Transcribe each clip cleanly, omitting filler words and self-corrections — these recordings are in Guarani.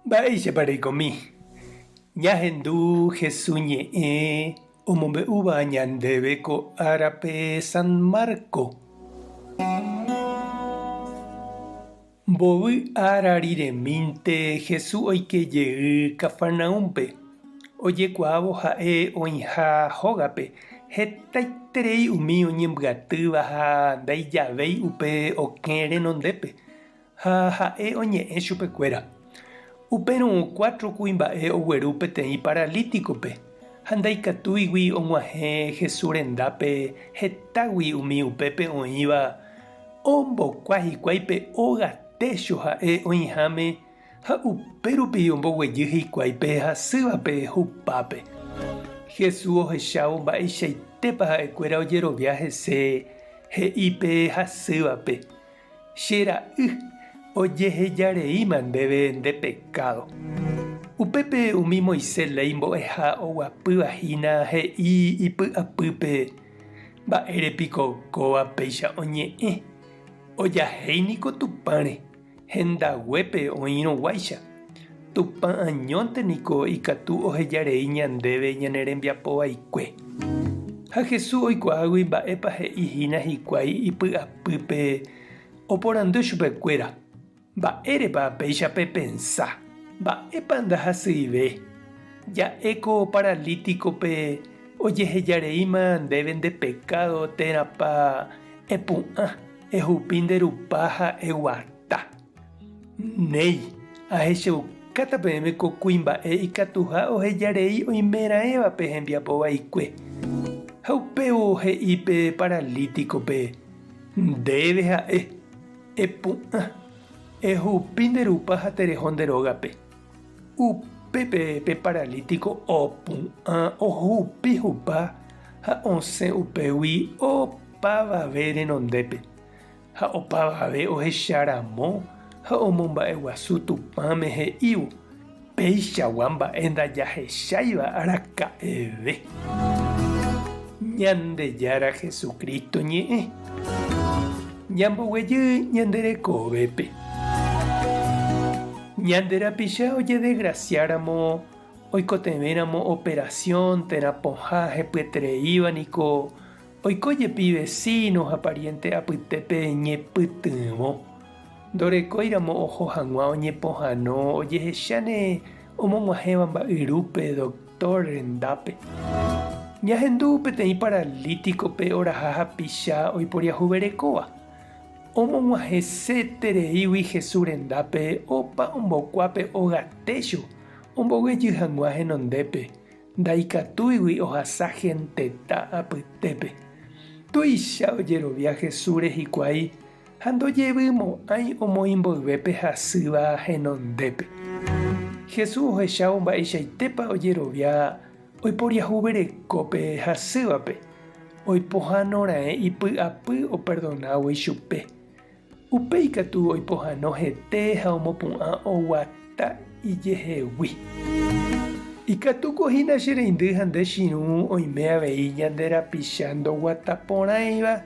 Mba'éichapa reikomi? Ñahendu Hesu ñe'ẽ omombe'úva ñandéve ko árape San Marco. Mbovy ára riremínte Jesús oike jey Cafarnaúmpe. Ojekuaávo ha'e oĩha hógape, hetaiterei umi oñembyatýva ha ndaijavéi upe okẽ renondépe, ha ha'e oñe'ẽ chupekuéra. Upérõ cuatro kuimba'e ogueru peteĩ paralítikope, ha ndaikatúigui og̃uahẽ Jesús rendápe hetágui umi upépe oĩva, ombokua hikuái pe óga técho ha'e oĩháme ha upérupi omboguejy hikuái pe hasývape hupápe. Jesús ohechávo mba'eichaitépa ha'ekuéra ojerovia hese, he'i pe hasývape, Che ra'y, ojehejareíma ndéve nde pekádo. Upépe umi Moisés léi mbo'eha oguapýva hína he'i ipy'apýpe, Mba'ére piko kóva péicha oñe'ẽ? Ojahéi niko Tupãre, hendaguépe oĩrõguáicha. Tupã añónte niko ikatu ohejarei ñandéve ñane rembiapo vaikue. Ha Jesús oikuaágui mba'épa he'i hína hikuái ipy'apýpe, oporandu chupekuéra, Mba'érepa péicha pepensa? Mba'épa ndahasyive? Ja'e ko paralítikope ojehejareíma ndéve nde pekádo térãpa epu'ã, ehupi nde rupa ha eguata. Néi, ahechaukáta peẽme ko kuimba'e ikatuha ohejarei oimeraẽvape hembiapo vaikue. Ha upévo he'i pe paralítikope, Ndéve ha'e, epu'ã, ehupi nde rupa ha tereho nde rógape. Upépe pe paralítiko opu'ã ohupi hupa ha osẽ upégui opavave renondépe. Ha opavave ohecha ramo ha omomba'eguasu Tupãme he'ívo, Peichagua mba'e ndajahecháiva araka'eve. Ñandejára Jesucristo ñe'ẽ. Ñamboguejy ñande rekovépe. Ñande rapicha ojedegrasiáramo, oikotevẽramo operación térã pohã hepyetereíva niko Oiko jepi vecino ha pariente apytépe ñepytyvõ. Ndorekóiramo oho hag̃ua oñepohãno ojehecháne omog̃uahẽva mba'yrúpe doctor rendápe. Ñahendu peteĩ paralítikope oraha hapicha oiporiahuverekóva. Omog̃uahẽsetereígui Jesús rendápe opa ombokuápe óga técho omboguejy hag̃ua henondépe. Ndaikatúigui ohasa genteta apytépe. Tuicha ojerovia Jesúsre hikuái ha ndojevymo'ãi omoĩ mboyve pe hasýva henondépe. Jesús ohechávo mba'eichaitépa ojerovia oiporiahuvereko pe hasývape, oipohãnoraẽ ipy'apy operdonávo ichupe. Upéi katu oipohãno hete ha omopu'ã oguata ijehegui. Ikatúko hína che reindy ha nde chirũ oime avei ñande rapicha ndoguata porãiva,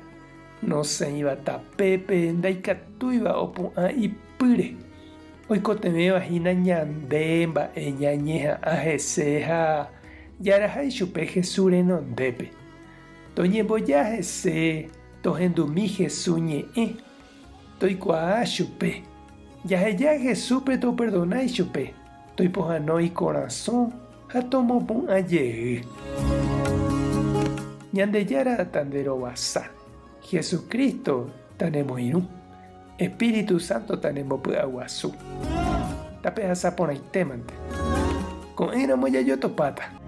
nosẽiva tapépe, ndaikatúiva opu'ã ipýre, oikotevẽva hína ñande mba'e ñañeha'ã hese ha jaraha ichupe Jesús renondépe. Toñemboja hese tohendumi Jesús ñe'ẽ, toikuaa chupe. Jaheja Jesúspe toperdona ichupe, toipohãno ikorasõ ha tomopu'ã jey. Ñandejára tanderovasa, Jesucristo tanemoirũ, Espíritu Santo tanembopy'aguasu. Tapehasa porãitémante. Ko'ẽramo jajotopáta.